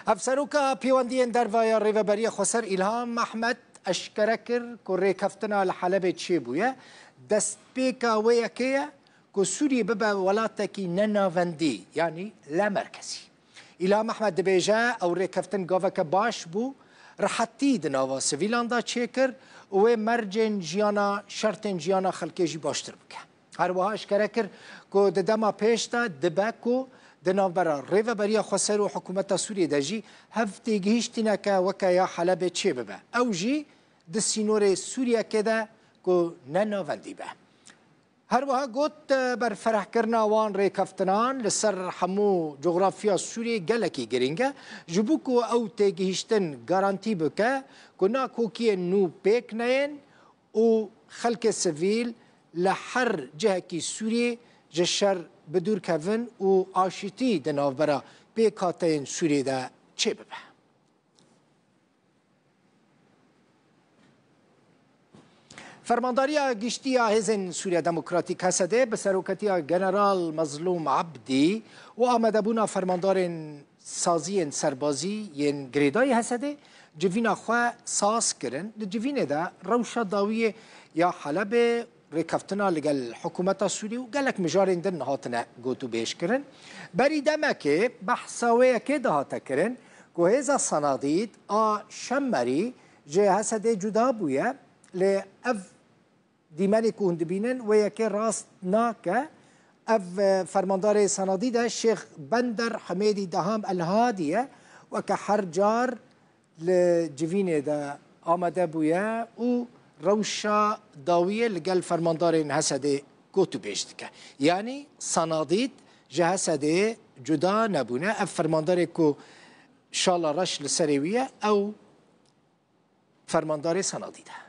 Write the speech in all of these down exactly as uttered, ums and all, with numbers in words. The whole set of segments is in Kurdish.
Hevseroka Pêwendiyên Derve ya Rêveberiya Xweser Îlham Ehmed eşkere kir ku rêkeftina li Helebê çêbûye, destpêka wê yekê ye ku Sûriyê bibe welatekî nenavendî, yanî lamerkezî. Îlham Ehmed dibêje, ew rêkeftin gaveke baş bû, rihetî di nava sivîlan de çêkir û wê mercên jiyana, şertên jiyana xelkê jî baştir bike. Her wiha eşkere kir ku di dema pêş de dibe ku di navbera Rêveberiya Xweser û Hikûmeta Sûriyê de jî hev têgihiştîneke weke ya Helebê çêbibe. Ew jî di sînorê Sûriyekê de ku ne navendî be. Her wiha got, berfirehkirina wan rêkeftinan li ser hemû coxrafiya Sûriyê gelekî girîng e, ji bo ku ew têgihiştin garantî bike ku nakokiyên nû pêk neyên û xelkê sivîl li her cihekî Sûriyê ji şer bi dûr kevin û aşitî di navbera pêkhateyên Sûriyê de çêbibe. Fermandariya Giştî ya Hêzên Sûriya Demokratîk, H S D, bi serokatiya General Mezlûm Abdî û amadebûna fermandarên saziyên serbazî yên girêdayî H S D civîna xwe saz kirin. Di civînê de rewşa dawiyê ya Helebê, rêkeftina li gel hikûmeta Sûrî û gelek mijarên din hatine gotûbêjkirin. Berî demekê behsa wê yekê dihate kirin ku hêza Sanadîd a Şemmerî ji H S D cuda bûye, lê ev dîmenê ku hûn dibînin wê yekê rast nake. Ev, e, fermandarê Sanadîd e, Şêx Bender Hemêdî Deham El Hadî ye, weke her car li civînê de amade bûye û rewşa dawiyê li gel fermandarên H S D'ê gotûbêj dike. Yanî Sanadîd ji H S D'ê cuda nebûne. Ev fermandarê ku şala reş li serê wî ye, ew fermandarê Sanadîd e.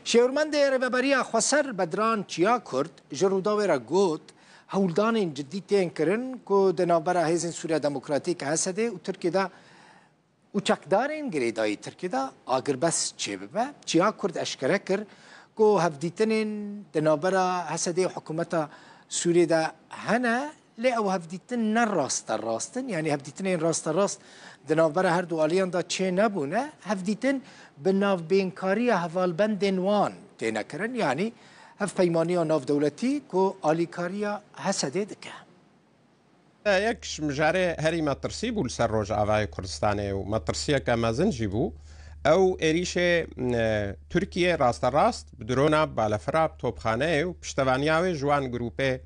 Şêwirmendê Rêveberiya Xweser Bedran Çiyakurd ji Rûdawê re got, hewldanên cidî tên kirin ku di navbera Hêzên Sûriya Demokratîk, H S D, û Tirkiyê de û çekdarên girêdayî Tirkiyê de agirbest çêbibe. Çiyakurd eşkere kir ku hevdîtinên di navbera H S D û hikûmeta Sûriyê de hene, lê ew hevdîtin ne rasterast in, yanî hevdîtinên rasterast di navbera her du aliyan de çê nebûne. Hevdîtin bi navbênkariya hevalbendên wan têne kirin, yanî hevpeymaniya navdewletî ku alîkariya H S D dike. Yek ji mijarê herî metirsî bû li ser Rojavayê Kurdistanê û metirsiyeke mezin jî bû. Ew êrîşê, e, Tirkiye rasterast bi drona, bi balefira, bi topxaneyê û piştevaniya wê ji wan grûpê,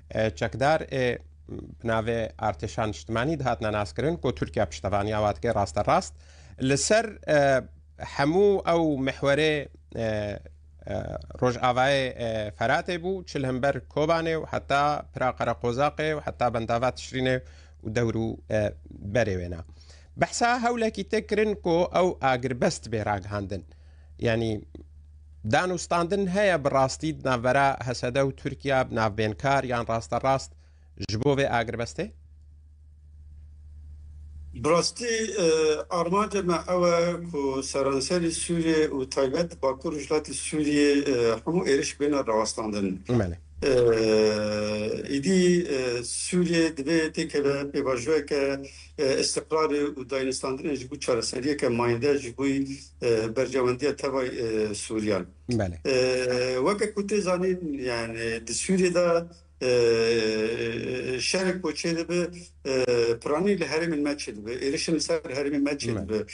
e, çekdar ê bi navê Artêşa Niştimanî dihatine naskirin ku Tirkiye piştevaniya wa dike rasterast. Li ser, e, hemû ew mihwerê, e, e, Rojavayê, e, Feratê bû, çi li hember Kobanê û heta pira Qereqozaqê û heta bendava Tişrînê û dewr û, e, berê wêna. Behsa hewlekî tê kirin ku ew agirbest bê ragihandin. Yanî danûstandin heye bi rastî di navbera H S D û Tirkiye bi navbênkar yan rasterast ji bo vê agirbestê? Bi rastî, e, armanca me ew e ku seranserî Sûriyê û taybet Bakur Rojhilatê Sûriyê, e, hemû êrîş bêne rawestandin. Belê. E, îdî, e, Sûriyê divê têkeve pêvajoyeke, e, îstiqrarê û dayînistandinê ji bo çareseriyeke mayînde ji bo, e, berjewendiya tevay, e, Sûriyan. Belê. E, weke ku tê zanîn, yani di Sûriyê de e, şerek ku çêdibe, e, piranî li herêmên me çêdibe, êrişên li ser herêmên me çêdibe.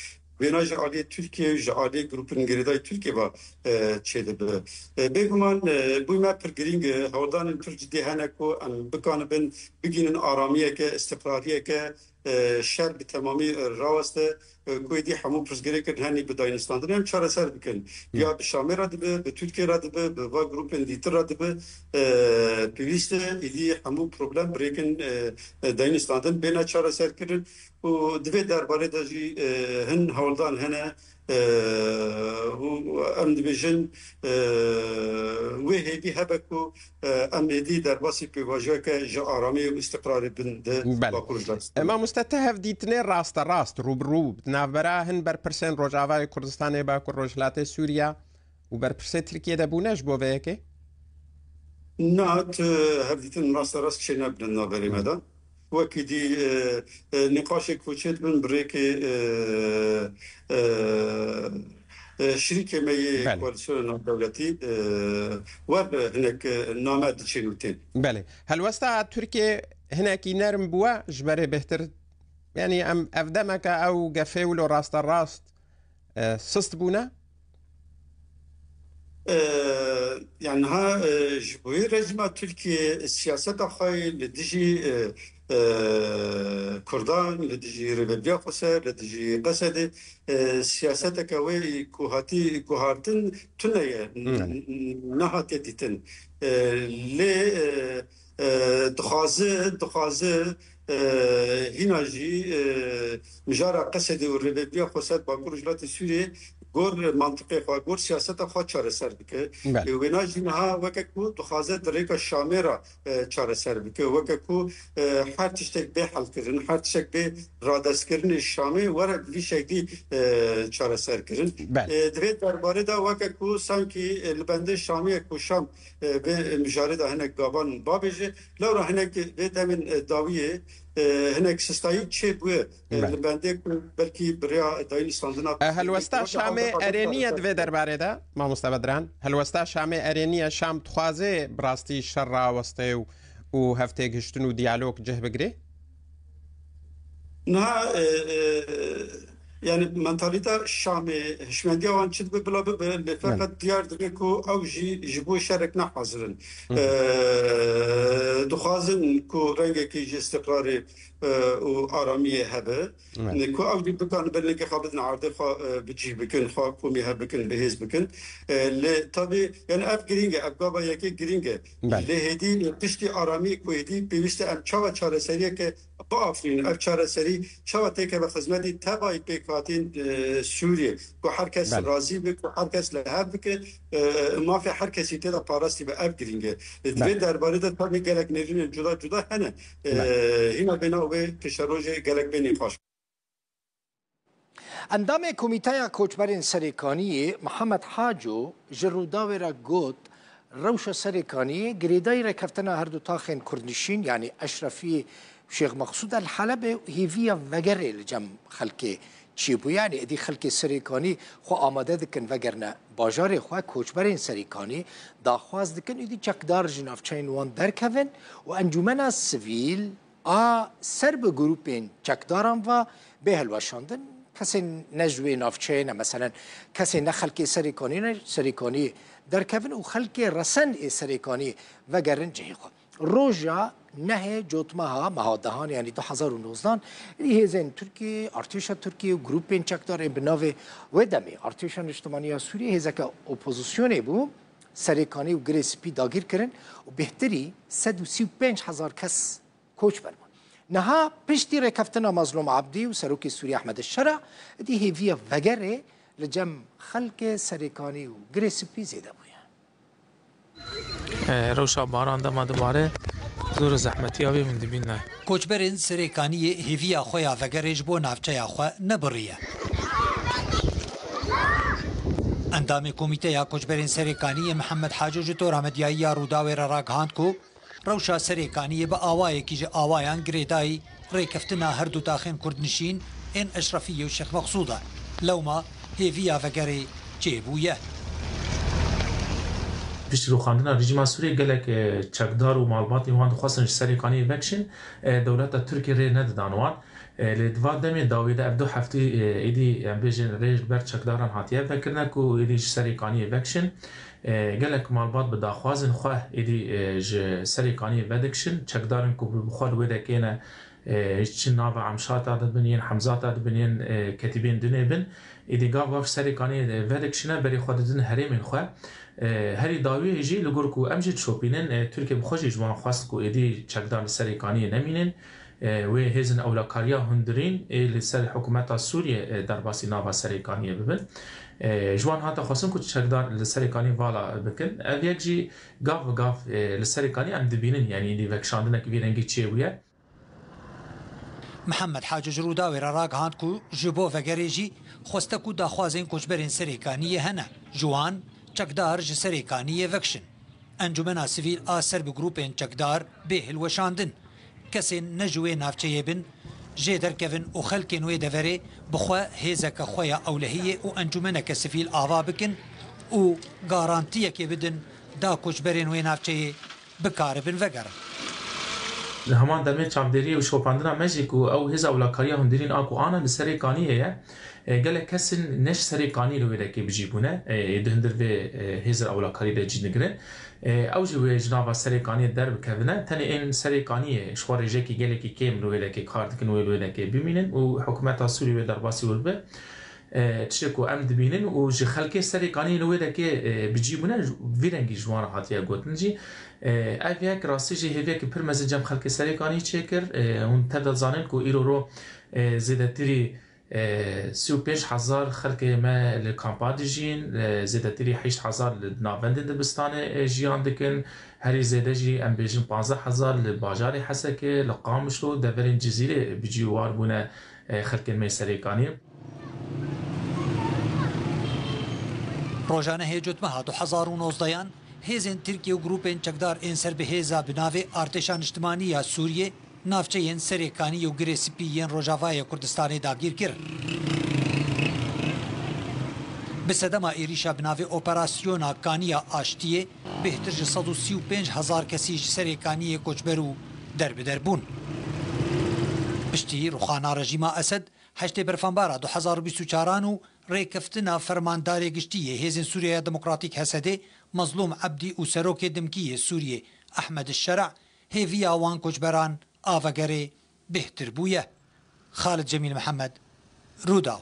Wêna ji aliyê Tirkiye û ji aliyê grûpên girêdayî Tirkiye ve, e, çêdibe. E, bêguman, e, bûyî me pir girîng e, hewldanên pir cidî hene ku em bikanibin bigihînin aramiyeke, îstiqrariyeke, e, şer bi temamî, e, raweste, e, ku êdî hemû pirsgirêkên henî bi dayînistandinê em çareser bikin. Hı. Ya bi Şamê re dibe, bi Tirkiye re dibe, bi va grûpên dîtir re dibe, e, pêwîst e êdî hemû problem bi rêkên, e, e, dayînistandin bêne çareserkirin û di vê derbarê de jî, e, hin hewldan hene, e, û em dibêjin, e, wê hêvî hebe ku, e, em êdî derbasî pêvajoyeke ji aramiyê û îstiqrarê bin di Belê. Bakur Rojhilat. E, mamoste, ti hevdîtinê rasterast, rû bi rû, di navbera hin berpirsên Rojavayê Kurdistanê, Bakur Rojhilatê Sûriya û berpirsê Tirkiyê de bûne ji bo vê yekê? Na, tu hevdîtin rasterast çênebin navberê me de. Wekî dî, e, e, nîqaşê ku çêdibin bi rêkê, e, e, e, şirîkê me yê Belê. Koalîsyona navdewletî, e, wer hinek, e, name diçên û tên. Belê. Helwesta Tirkiyê hinekî nerm bûye ji berê bêhtir. Yanî em ev demeke ew gefê wilo rasterast, e, sist bûne? E, yani niha, e, ji bo rejîma Tirkiyê siyaseta xwe li dijî, e, e, Kurdan, li dijî Rêveberiya Xweser, li dijî Qesedê, e, siyaseteke wê ku hatî guhartin tune ye, n-, Hmm. n-, nehatiye dîtin. E, lê, e, e, dixwaze, dixwaze, e, hîna jî, e, mijara Qesedê û Rêveberiya Xweser Bakur Rojhilatê Sûriyê gor mantiqê xwe, gor siyaseta xwe çareser bike. Belê. E, wêna jî niha weke ku dixwaze di rêka Şamê re, e, çareser bike. Weke ku, e, her tiştek bê helkirin, her tiştek bê radestkirinê Şamê were bi vî şeklî, e, çareser kirin. Belê. E, di vê derbarê de weke ku sankî, e, li bendê Şamê ye ku Şam, e, vê mijarê de hinek gavan babêje, lewra hinek vê demên, e, dawiyê, e, hinek sistayî çêbûye, e, Belê. li bendê ku belkî bi rêya dayînî standina E, helwesta Şamê erê nîye di vê derbarê de, mamoste Bedran? Helwesta Şamê erê nîye? Şam dixwaze bi rastî şer raweste û, û hevtêgihiştin û diyalog cih bigire? Niha, e, e, yani mentalîta Şamê, hişmendiya wan çi dibe bila bibe, lê Belê. feqet diyar dibe ku ew jî ji bo şerek ne hazir in. Hı hı. E, dixwazin ku rengekî ji îstiqrarê, e, û aramiyê hebe. Evet. Ku ew jî bikan belê xwe bidin erdê xwe, e, bi cih bikin, xwe komî hev bikin, bi hêz bikin. E, lê tabî, yani ev girîng e, ev gava yekê girîng e. Belê. Lê hêdî, e, piştî aramî ku hêdî pêwîst e em çawa çareseriyeke biafirînin, ev çareserî çawa têkeve xizmetî tevayî pêkhatîn, e, Sûriyê, ku her kes Belê. razî be, ku her kes li hev bike, e, mafê her kesî tê de parastî be, ev girîng e. Di vê Belê. derbarê de tabî gelek nêrînên cuda cuda hene. E, Belê. hîna bêna wê pêşerojê gelek bê nîqaş. Endamê Komîteya Koçberên Serêkaniyê Mihemed Haco ji Rûdawê re got, rewşa Serêkaniyê girêdayî rêkeftina her du taxên kurdnişîn, yanî Eşrefiyê û Şêx Meqsûd e li Helebê û hêviya vegerê li cem xelkê çêbû. Yanî êdî xelkê Serêkanî xwe amade dikin vegerine bajarê xwe, koçberên Serêkanî daxwaz dikin êdî çekdar ji navçeyên wan derkevin û encûmena sivîl a ser bi grûpên çekdaran ve bê hilweşandin, kesên ne ji wê navçeyê ne, meselen, kesên ne xelkê Serêkanî ne, Serêkanî derkevin û xelkê resen ê Serêkanî vegerin cihê xwe. Roja nehê Cotmeha meha dehan, yanî du hezar û nozdan, êdî hêzên Tirkiyê, artêşa Tirkiyê û grûpên çekdar ên bi navê wê demê Artêşa Niştimaniya Sûriyê hêzeke opozisyonê bû, Serêkanî û Girê Spî dagîr kirin û bêhtirî sed û sî û pênc hezar kes koç berman. Niha piştî rêkeftina Mazlûm Ebdî û Serokê Sûriyê Ehmed Şera, êdî hêviya vegerê li cem xelkê Serêkanî û Girê Spî zêde bûye. E, rewşa baran dema dibare, zor zehmetiya wê hûn dibîne. Koçberên Serêkaniyê hêviya xwe ya vegerê ji bo navçeya xwe nebiriye. Endamê Komîteya Koçberên Serêkaniyê Mihemed Haco ji tora medyayî ya Rûdawê re ragihand ku rewşa Serêkaniyê bi awayekî ji awayan girêdayî rêkeftina her du taxên kurdnişîn ên Eşrefiyê û Şêx Meqsûd e. Lewma hêviya vegerê çêbûye. Piştî rûxandina rejîma Sûriyê gelek, e, çekdar û malbatên wan dixwestin ji Serêkaniyê vekişin, e, dewleta Tirkiyê rê nedidan wan. E, lê di van demê dawî de ev du heftî, e, êdî, em bêjin rê ji ber çekdaran hatiye vekirine ku êdî ji Serêkaniyê vekişin. E, gelek malbat bi daxwazên xwe êdî, e, ji Serêkaniyê vedikişin. Çekdarên ku bi xwe li wê de kêne, e, çi nava Emşata dibin, yên Hemzata dibin, yên, e, ketîbên dinê bin, êdî gav gav Serêkaniyê vedikişine, berê xwe didin herêmên xwe. E, herî dawiyê jî li gor ku em jî dişopînin, e, Tirkiye bi xwe jî ji wan xwest ku êdî çekdar li Serêkaniyê nemînin. E, wê hêzên ewlekariya hundirîn ê li ser hikûmeta Sûriyê, e, derbasî nava Serêkaniyê bibin. E, ji wan hate xwestin ku çekdar li Serêkaniyê vala bikin. Ev yek jî gav bi gav, e, li Serêkaniyê em dibînin, yanî êdî vekişandinek vî rengî çêbûye. Mihemed Haco ji Rûdawê re ragihand ku ji bo vegerê jî xwestek û daxwazên koçberên Serêkaniyê hene. Ji wan çekdar ji Serêkaniyê vekişin. Encûmena sivîl a ser bi grûpên çekdar bê hilweşandin. Kesên ne ji wê navçeyê bin, jê derkevin û xelkên wê deverê bi xwe hêzeke xwe ya ewlehiyê û encûmeneke sivîl ava bikin û garantiyekê bidin da koçberên wê navçeyê bikaribin vegerin. Li heman demê çavdêriyê û şopandina me jî ku ew hêza ewlakariya hundirîn a ku ana li Serê Kaniyê ye, e, gelek kesên ne ji Serê Kaniyê li wê dekê bi cî bûne, e, di hundir vê, e, hêzên ewlakarî de cî digirin. E, ew jî wê ji nava Serê Kaniyê derbikevine. Tenê ên Serê Kaniyê ji xwe rêjekî gelekî kêm li wê dekê kar dikin, wê li wê dekê bimînin û hikûmeta Sûrî wê derbasî wir bibe. E, tiştê ku em dibînin û ji xelkê Serê Kaniyê li wê dekê, e, bi cî bûne, vî rengî ji wan re hatiye gotin jî. E, ev yek rastî jî hêviyekî pir mezin cem xelkê Serê Kaniyê çêkir. E, hûn tev de zanin ku îro ro, e, zêdetirî, e, sî û pênc hezar xelkê me li kampa dijîn, e, zêdetirî heşt hezar li navendên dibistanê, e, jiyan dikin. Herî zêde jî em bêjin panzdeh hezar li bajarê Hesekê, li Qamişlo, deverên Cizîrê bi cî û war bûne, e, xelkên me Serê Kaniyê. Rojane hê cotmeha du hezar û nozdeyan hêzên Tirkiye û grûpên çekdar ên ser bi hêza bi navê Artêşa Niştimanî ya Sûriyê navçeyên Serê Kanî û Girê Spî yên Rojavayê Kurdistanê dagîr kir. Bi sedema êrîşa bi navê Operasyona Kaniya Aştiyê bêhtir ji sed û sî û pênc hezar kesî ji Serê Kaniyê koçber û derbider bûn. Piştî ruxana rejîma Esed, heştê berfanbara du hezar û bîst û çaran û rêkeftina fermandarê giştî yê Hêzên Sûriyeya Demokratîk Hesedê Mezlûm Ebdî û serokê dimkî yê Sûriyê Ehmed Şera hêviya wan koçberan a vegerê bêhtir bûye. Xalid Cemîl Mihemed, Rûdaw.